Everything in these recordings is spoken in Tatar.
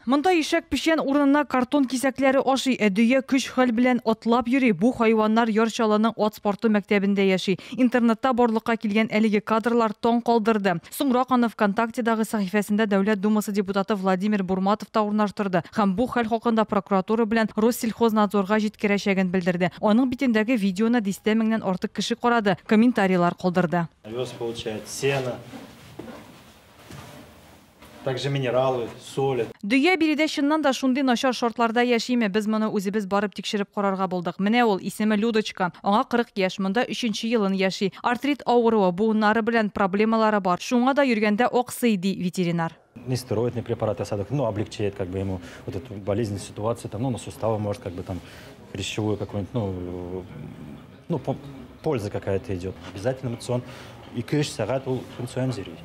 Монда ишәк печән урынына картон кисәкләре ашый, ә дөя көч-хәл белән атлап йөри. Бу хайваннар Яр Чаллының ат спорты мәктәбендә яши. Интернетта барлыкка килгән әлеге кадрлар таң калдырды. Соңрак аны ВКонтактедагы сәхифәсендә Дәүләт Думасы депутаты Владимир Бурматов та урнаштырды һәм бу хәл хакында прокуратура белән Россельхознадзорга җиткерәчәген белдерде. Аның битендәге видеоны дистә меңнән артык кеше карады, комментарийлар калдырды. Овес получает, сено, также минералы, соли. Дөя биредә чыннан да шундый начар шартларда яшиме? Без моны үзебез барып тикшереп карарга булдык. Менә ул, исеме Людочка. Аңа 40 яшь, монда өченче елын яши. Артрит авыруы, буыннары белән проблемалары бар. Шуңа да йөргәндә аксый, ди ветеринар. Нестероидный препарат ясадык, ну, облегчает как бы ему вот эту болезненную ситуацию, там, ну, на суставы может, как бы там хрящевую какую-нибудь, ну, польза какая-то идет. Обязательно мацион 2-3 сәгать ул көн саен йөри.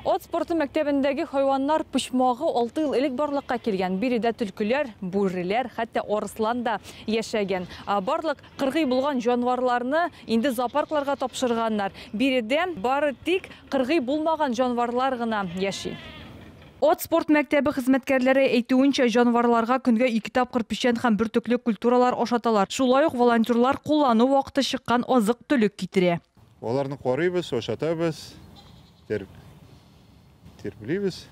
Ат спорты мәктәбендәге хайваннар почмагы 6 ел элек барлыкка килгән. Биредә төлкеләр, бүреләр, хәтта арыслан да яшәгән. Барлык кыргый булган җанварларны инде зоопаркларга тапшырганнар. Биредә бары тик кыргый булмаган җанварлар гына яши. Ат спорт мәктәбе хезмәткәрләре әйтүенчә, җанварларга көнгә 2 тапкыр печән һәм бөртекле культуралар ашаталар. Шулай ук волонтерлар куллану вакыты чыккан азык-төлек китерә. Аларны карыйбыз, ашатабыз, тәрбиялибез,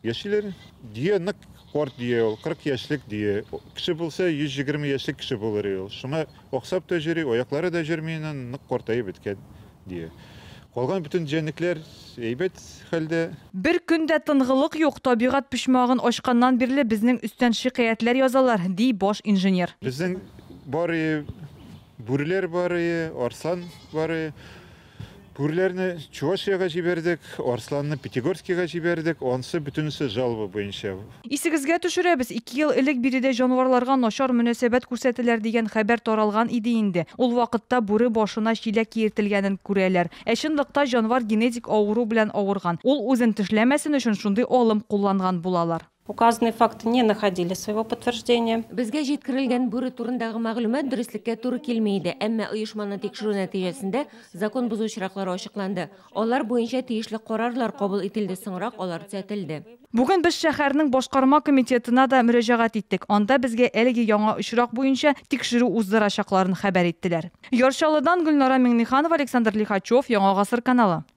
яшиләр. Дөя нык карт дөя ул, 40 яшьлек дөя. Кеше булса 120 яшьлек кеше булыр ул. Шуңа аксап та йөри, аяклары да йөрми, нык картаеп беткән дөя. Калган бөтен җәнлекләр әйбәт хәлдә. Бер көн дә тынгылык юк, табигать почмагын ачканнан бирле безнең өстән шикаятьләр язалар, ди баш инженер. Безнең бар бүреләр бар, арслан бар. Бүреләрне Чувашиягә җибәрдек, арсланны Пятигорскига җибәрдек, ансы бөтенесе жалоба буенча. Исегезгә төшерәбез, 2 ел элек биредә җанварларга начар мөнәсәбәт күрсәтеләр дигән хәбәр таралган иде инде. Ул вакытта бүре башына чиләк киертелгәнен күрәләр. Ә чынлыкта җанвар генетик авыру белән авырган. Ул үзен тешләмәсен өчен шундый алым кулланган булалар. Указанные факты не находили своего подтверждения. Безгә җиткерелгән бүре турындагы мәгълүмат дөреслеккә туры килми иде, әмма оешманы тикшерү нәтиҗәсендә закон бозу очраклары ачыкланды. Алар буенча тиешле карарлар кабул ителде, соңрак алар төзәтелде. Бүген без шәһәрнең башкарма комитетына да мөрәҗәгать иттек. Анда безгә әлеге яңа очрак буенча тикшерү уздырачакларын хәбәр иттеләр. Яр Чаллыдан Гөлнара Миңнеханова, Александр Лихачев, Яңа Гасыр каналы.